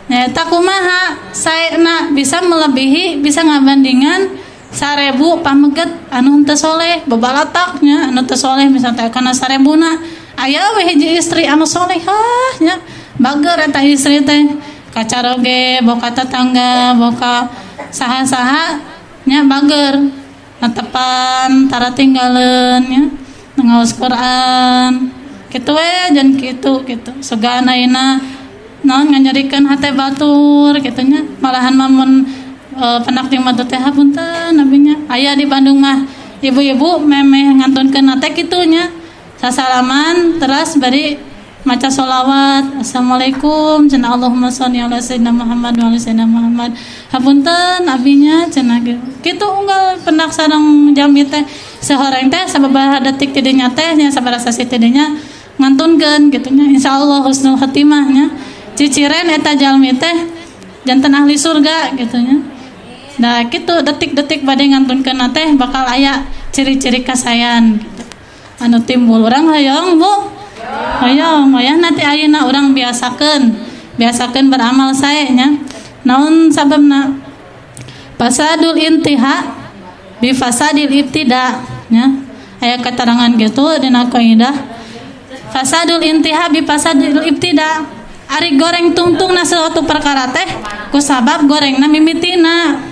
Nyaeta kumaha saena bisa melebihi bisa ngabandingan 1000 pameget anu henteu soleh babalatak nya anu teu soleh misalnya kana 1000na aya we hiji istri anu solehah nya bager eta istri teh kacaroge boka tetangga boka saha-saha nya bager netepan tara tinggaleun nya ngaos Quran kitu we jan kitu kitu sugan ayeuna naon nganyerikeun hate batur kitu nya malahan mah mun penak jeung madu teh hapunten abinya aya di Bandung mah ibu-ibu memeh ngantunkeun teh kitu nya sasalaman terus bari maca sholawat assalamualaikum cenah Allahumma sholli ala sayyidina Muhammad wa ala sayyidina Muhammad hapunten abinya cenah kitu unggal pendak sareng jami teh sehoreng teh sababaraha detik ti dinya teh nya sabaraha sasi ti dinya ngantunkeun kitu nya insyaallah husnul khatimah nya ciciren eta jalmi teh janten ahli surga kitu nya. Nah kitu detik-detik bade ngantunkeun teh bakal aya ciri-ciri kasayan gitu. Anu timbul urang hoyong Bu. Hoyong wayah nanti ayeuna urang biasakeun beramal sae nya. Naon sababna? Fasadul intiha bi fasadil ibtida nya. Aya keterangan gitu dina kaidah. Fasadul intiha bi fasadil ibtida. Ari goreng tungtungna suatu perkara teh ku sabab gorengna mimitina.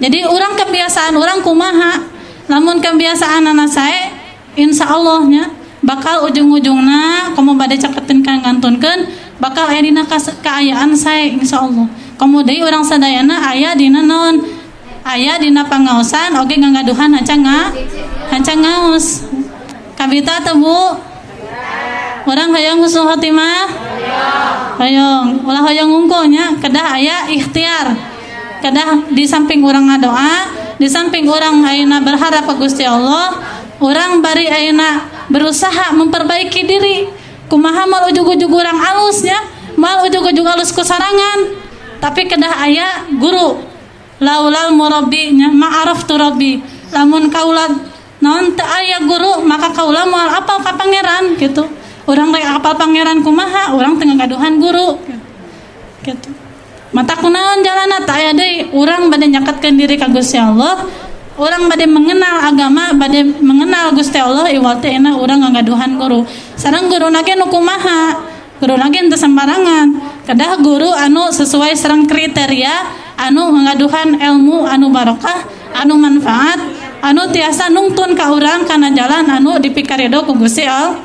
Jadi orang kebiasaan orang kumaha, lamun kebiasaan anak sae insyaallah nya bakal ujung-ujungna komo bade caketin ka ngantunkeun bakal aya dina kaayaan sae insyaallah. Komo deui urang sadayana aya dina naon? Aya dina pangaosan oge ngagaduhan hanca ngaos. Kabita teu Bu? Urang hoyong husnul khotimah? Hoyong. Ulah hoyong ngungkul nya kedah aya ikhtiar. Kedah di samping urang ngadoa, di samping urang ayeuna berharap ka Gusti Allah, urang bari ayeuna berusaha memperbaiki diri. Kumaha moal ujug-ujug urang alus nya, moal ujug-ujug alus ku sarangan. Tapi kedah aya guru. Laulal murabbi nya ma'araftu rabbi. Lamun kaula naon teu aya guru, maka kaula moal apal ka pangeran gitu. Urang rek apal pangeran kumaha, urang teu ngagaduhan guru gitu. Mata kunaon jalana teh aya deui urang bade nyaketkeun diri ka Gusti Allah, urang bade mengenal agama, bade mengenal Gusti Allah iwal teh enak urang ngagaduhan guru. Sareng guruna ge nu kumaha? Guruna ge teu sembarangan. Kedah guru anu sesuai sareng kriteria anu ngagaduhan ilmu anu barokah, anu manfaat, anu tiasa nungtun ka urang kana jalan anu dipikarido ku Gusti Allah.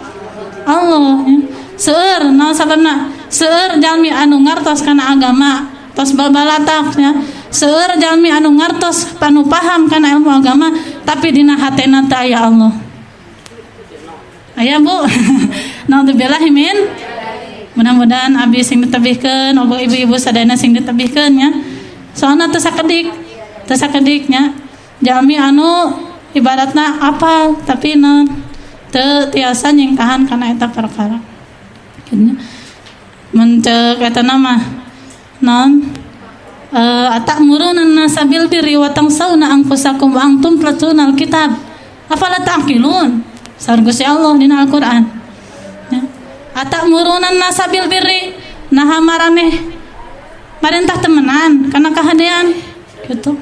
Seueur naon sababna? Seueur jalmi anu ngartos kana agama tos babalatak nya. Seueur jalmi anu ngartos panu paham kana ilmu agama tapi dina hatena teu aya Allah. Aya Bu. Naudzubillahi min. Mudah-mudahan abi sing ditebihkeun, ibu-ibu sadayana sing ditebihkeun nya. Soalna teu sakedik nya. Jalmi anu ibaratna apal tapi naon teu tiasa nyingkahan kana eta perkara. Mun ceuk eta nama non atamuruna nasa bil birri wa tansawna anfusakum wa antum tatlunal kitab afala ta'qilun. Saur Gusti Allah dina Al-Qur'an. Ya. Atamuruna nasa bil birri naha maraneh marentah temenan kana kahadean gitu.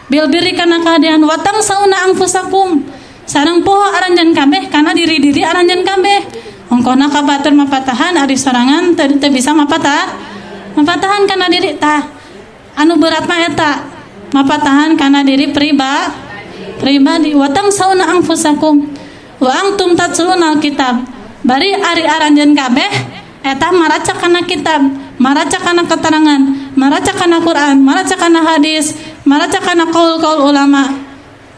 Bil birri kana kahadean wa tansawna anfusakum sareng poho aranjeun kabeh kana diri-diri aranjeun kabeh. Ongkona ka batur mapatahan ari sorangan teu bisa mapatahan kana diri tah. Anu berat mah eta mapatahan kana diri pribadi wa tansawna anfusakum wa antum tatlunal kitab. Bari ari aranjeun kabeh eta maraca kana kitab, maraca kana keterangan, maraca kana Quran, maraca kana hadis, maraca kana qaul-qaul ulama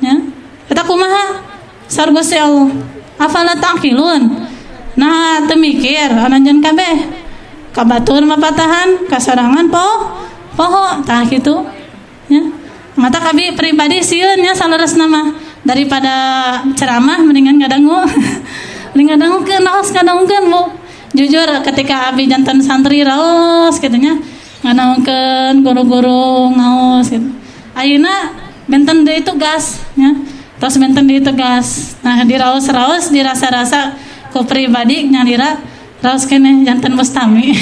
nya. Eta kumaha? Saur Gusti Allah. Afala ta'qilun? Nah, teu mikir aranjeun kabeh. Ka batur mapatahan, ka sorangan poho tah kitu nya. Mata kabi pribadi sieun nya saleresna mah. Daripada ceramah mendingan ngadangu. Mending ngadangukeun, raos ngadangukeun Bu. Jujur ketika abi janten santri raos kitu nya, ngadangukeun guru-guru ngaos gitu. Ayeuna benten deui tugas nya. Terus benten deui tugas. Nah, diraos-raos dirasa-rasa ku pribadi nyalira raos keneh janten mustami.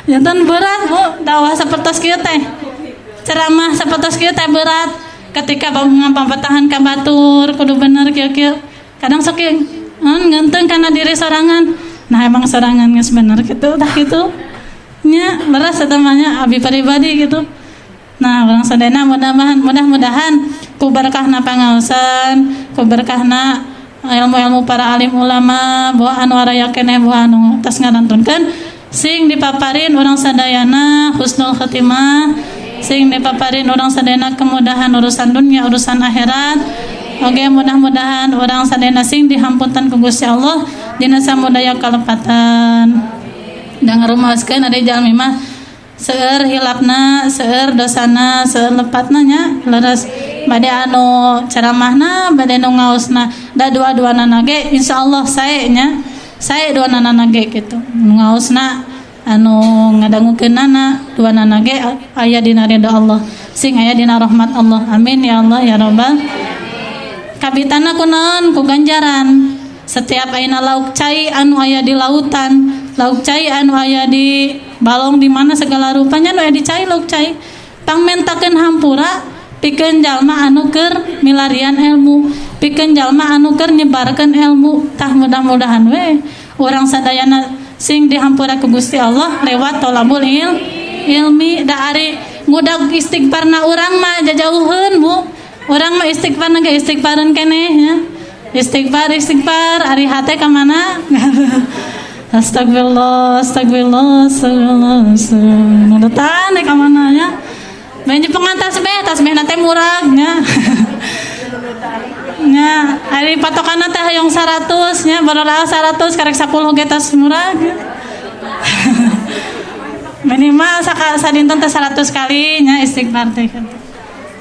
Janten berat Bu, dakwah sapertos kieu teh. Ceramah sapertos kieu teh berat. Ketika ngampapatahan ka batur kudu bener kieu-kieu. Kadang sok ngeunteng kana diri sorangan. Nah emang sorangan geus bener kitu tah kitu. Nya leres eta mah nya abi pribadi gitu. Nah, urang sadayana mudah-mudahan ku berkahna pangaosan, ku berkahna ilmu-ilmu para alim ulama, buah anu araya keneh buah anu tos ngarantunkeun sing dipaparin urang sadayana husnul khatimah, sing dipaparin urang sadayana kemudahan urusan dunia, urusan akhirat. Oge mudah-mudahan urang sadayana sing dihampunten ku Gusti Allah dina samudaya kalepatan. Da ngarumaoskeun ari jalmi mah seueur hilapna, seueur dosana, seueur lepatna nya, leres bade anu ceramahna, bade anu ngaosna, da dua-duana ge insyaallah sae nya. Sae duanana ge kitu. Ngaosna anu ngadangukeunana duanana ge aya dina ridho Allah, sing aya dina rahmat Allah. Amin ya Allah ya rabbal. Kabitana kunaon ku ganjaran. Setiap ayeuna lauk cai anu aya di lautan, lauk cai anu aya di balong di mana segala rupanya nu aya di cai lauk cai, pangmentakeun hampura pikeun jalma anu keur milarian ilmu, pikeun jalma anu keur nyebarkeun ilmu. Tah mudah-mudahan we urang sadayana sing dihampura ku Gusti Allah lewat tolabul ilmi. Da ari ngudag istighfarna urang mah jajauheun Bu. Urang mah istighfarna ge istighfareun keneh nya. Istighfar istighfar ari hate ka mana? Astagfirullah, astagfirullah, astagfirullah, astagfirullah. Nudutan ka mana nya? Banyak pengantas tasbih, tasbihna teh murag nya. Nya, ari patokanna teh hoyong 100 nya, barola 100 karek 10 ge tos murag. Minimal sadinten teh 100 kali nya istighfar teh.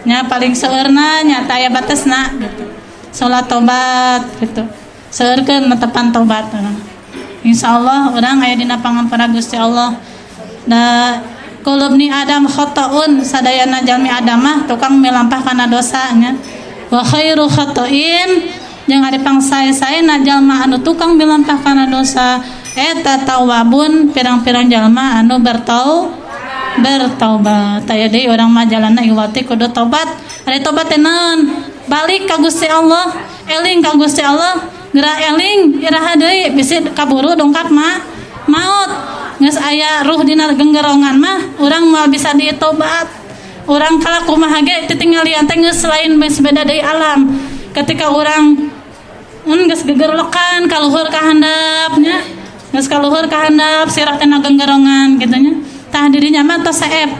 Nya paling seueurna nya teh aya batesna gitu. Salat tobat gitu. Seueurkeun netepan tobat. Insyaallah urang aya dina pangampura Gusti Allah. Da kulubni Adam khata'un, sadayana jalmi Adam mah tukang milampah kana dosa nya. Wa khairu khata'in jeung ari pangsae-saena jalma anu tukang milampah kana dosa eta tawabun, pirang-pirang jalma anu bertaubat. Taya deui urang mah jalanna iwati kudu tobat. Ari tobat teh naon? Balik ka Gusti Allah, eling ka Gusti Allah, geura eling iraha deui bisi kaburu dongkap mah maut. Geus aya ruh dina genggerongan mah urang moal bisa ditobat. Urang kalah kumaha ge titinggalian teh geus lain geus beda deui alam. Ketika urang geus gegerlokan ka luhur ka handap nya, geus ka luhur ka handap sirah teh na genggerongan kitu nya. Tah dirinya mah tos seep.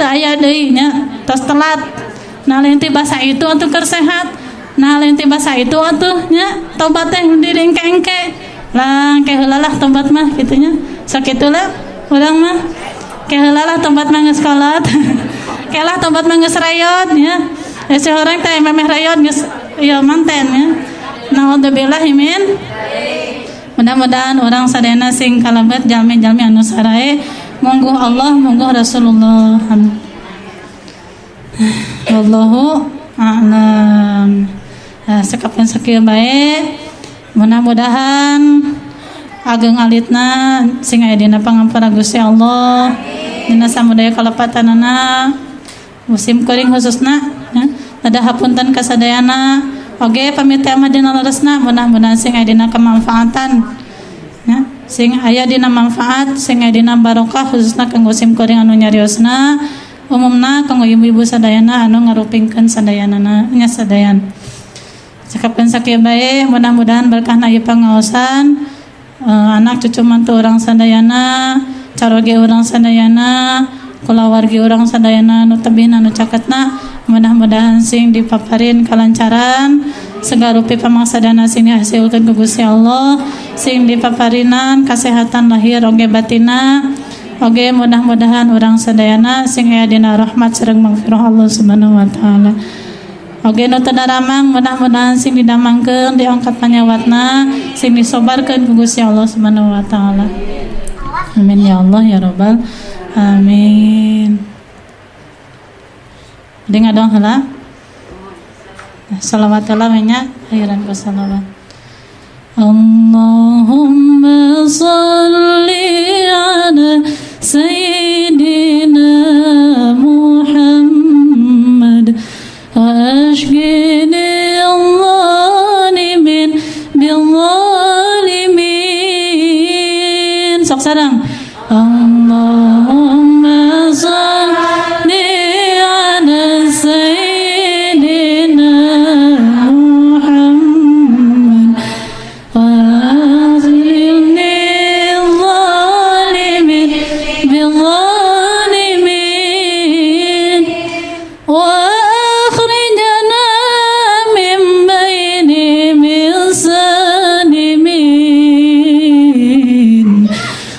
Teu aya deui nya, tos telat. Nah lain ti basa itu atuh keur sehat. Nah lain ti basa itu atuh nya tobat teh diri engke-engke. Lah engke heula lah tobat mah kitu nya. Sakitulah urang mah. Ke heula lah tobat mah geus kolot. Ke lah tobat mah geus rayot nya. Si horeng teh memeh rayot geus ieu manten nya. Naudzubillah min. Mudah-mudahan urang sadayana sing kalebet jalmi-jalmi anu sarae. Monggo Allah, monggo Rasulullah. Amin. Wallahu a'lam. Sekapan sakieu bae. Mudah-mudahan ageng alitna sing aya dina pangampura Gusti Allah. Dina samudaya kalepatanana musim kuring khususna nya. Ada hapunten kasadayana. Oge pamit teh mah dina leresna, mudah-mudahan sing aya dina kemanfaatan nya. Sing aya dina manfaat, sing aya dina barokah khususna kanggo sim kuring anu nyariosna. Umumna kanggo ibu-ibu sadayana anu ngarupingkeun sadayanana nya sadayan. Cekapkeun sakieu bae, mudah-mudahan berkahna ieu pangaosan anak cucu mantu urang sadayana, caroge urang sadayana, kulawargi urang sadayana anu tebihna anu caketna, mudah-mudahan sing dipaparin kalancaran, sagarupi pamangsadana sing dihasilkeun ku Gusti Allah, sing dipaparinan kasehatan lahir oge batina. Oge mudah-mudahan urang sadayana sing aya dina rahmat sareng magfirah Allah Subhanahu wa taala. Oge nu teu daramang mudah-mudahan sing didamangkeun diangkat panyawatna sing disobarkeun ku Gusti Allah Subhanahu wa taala. Amin ya Allah ya rabbal amin. Jadi ngadong heula. Salawat heula nya akhiran ku salawat. Allahumma shalli ala sayyidina Muhammad وأشقني الظالمين بالظالمين. Sok sareng. Allahumma shalli ala sayyidina Muhammad وأشقني الظالمين بالظالمين وأخرجنا من بينهم سالمين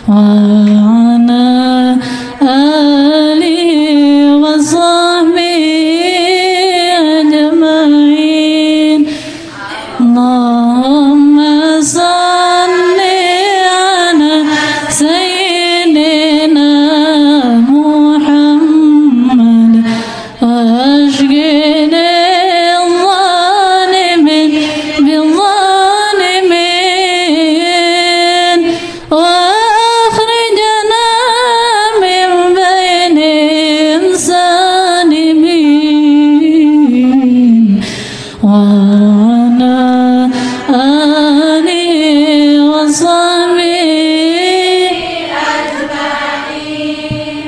وعلى آله وصحبه أجمعين. اللهم صل على سيدنا محمد وأشقني الظالمين بالظالمين وأخرجنا من بينهم سالمين وعلى آله وصحبه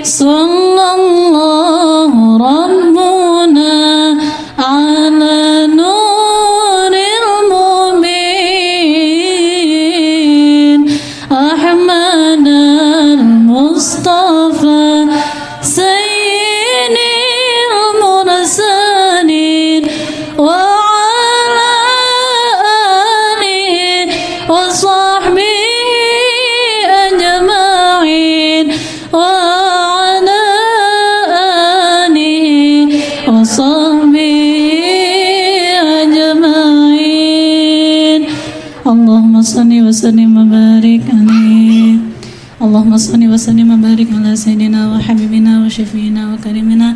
صلى الله ربنا على نور المبين أحمد المصطفى سيد المرسلين وعلى آله وصحبه أجمعين وعلى آله وصحبه أجمعين. اللهم صل وسلم وبارك عليه. اللهم صل وسلم وبارك على سيدنا وحبيبنا وشفينا وكريمنا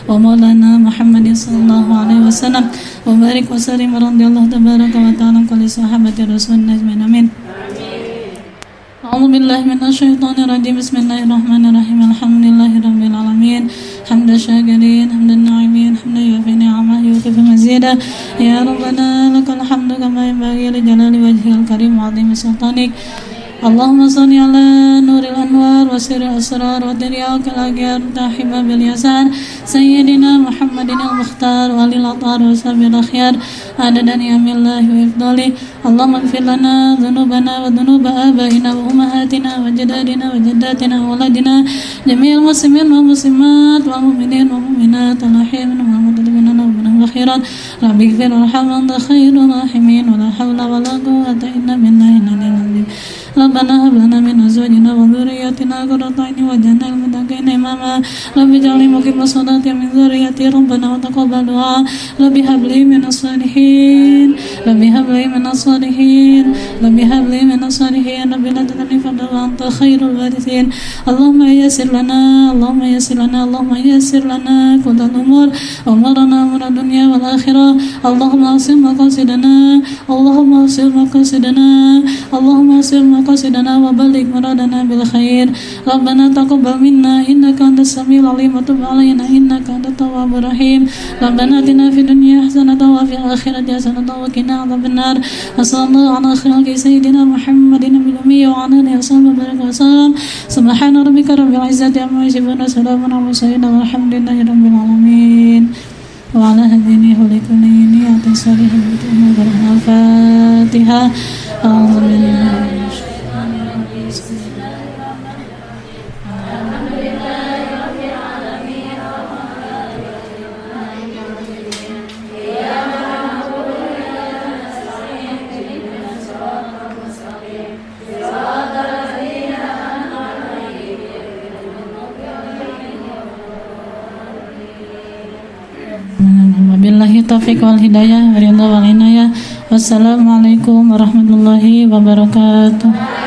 ومولانا محمد صلى الله عليه وسلم وبارك وسلم رضي الله تبارك وتعالى عن كل صحابة رسول أجمعين. آمين. أعوذ بالله من الشيطان الرجيم. بسم الله الرحمن الرحيم. الحمد لله رب العالمين حمد الشاكرين حمد الناعمين حمد يوافي نعمه يكافئ مزيدا. يا ربنا لك الحمد كما ينبغي لجلال وجهك الكريم وعظيم سلطانك. اللهم صل على نور الأنوار وسر الأسرار وترياق الأغيار تاحب باليسار سيدنا محمد المختار ولي الأطهار وسبي الأخيار عدد نعم الله وإفضاله. اللهم اغفر لنا ذنوبنا وذنوب آبائنا وأمهاتنا وجدادنا وجداتنا وأولادنا جميع المسلمين والمسلمات والمؤمنين والمؤمنات الأحياء منهم والأموات ومنهم خيرا. رب اغفر وارحم وأنت خير الراحمين. ولا حول ولا قوة إلا بالله العلي العظيم. ربنا هب لنا من أزواجنا وذرياتنا قرة أعين واجعلنا للمتقين إماما. رب اجعلني مقيم الصلاة من ذريتي ربنا وتقبل دعاء. رب هب لي من الصالحين. رب هب لي من الصالحين. رب هب لي من الصالحين. رب لا تذرني فردا وأنت خير الوارثين. اللهم يسر لنا اللهم يسر لنا اللهم يسر لنا كل الأمور أمورنا أمور الدنيا والآخرة. اللهم أحسن مقاصدنا اللهم أحسن مقاصدنا اللهم أحسن مقاصدنا وبلغ مرادنا بالخير. ربنا تقبل منا إنك أنت السميع العليم وتب علينا إنك أنت التواب الرحيم. ربنا آتنا في الدنيا حسنة وفي الآخرة حسنة وقنا عذاب النار. وصلى الله على خير سيدنا محمد النبي الأمي وعلى آله وصحبه وبارك وسلم. سبحان ربك رب العزة عما يصفون وسلام على المرسلين والحمد لله رب العالمين. وعلى هدينه لكل نية صالحة الفاتحة. أعوذ بالله من الشيطان الرجيم. بسم الله الرحمن الرحيم. الحمد لله رب العالمين الرحمن الرحيم مالك يوم الدين إياك نعبد وإياك نستعين اهدنا الصراط المستقيم صراط الذين أنعمت عليهم غير المغضوب عليهم ولا الضالين. Wabillahi taufiq wal hidayah, waridha wal inayah. Wassalamualaikum warahmatullahi wabarakatuh.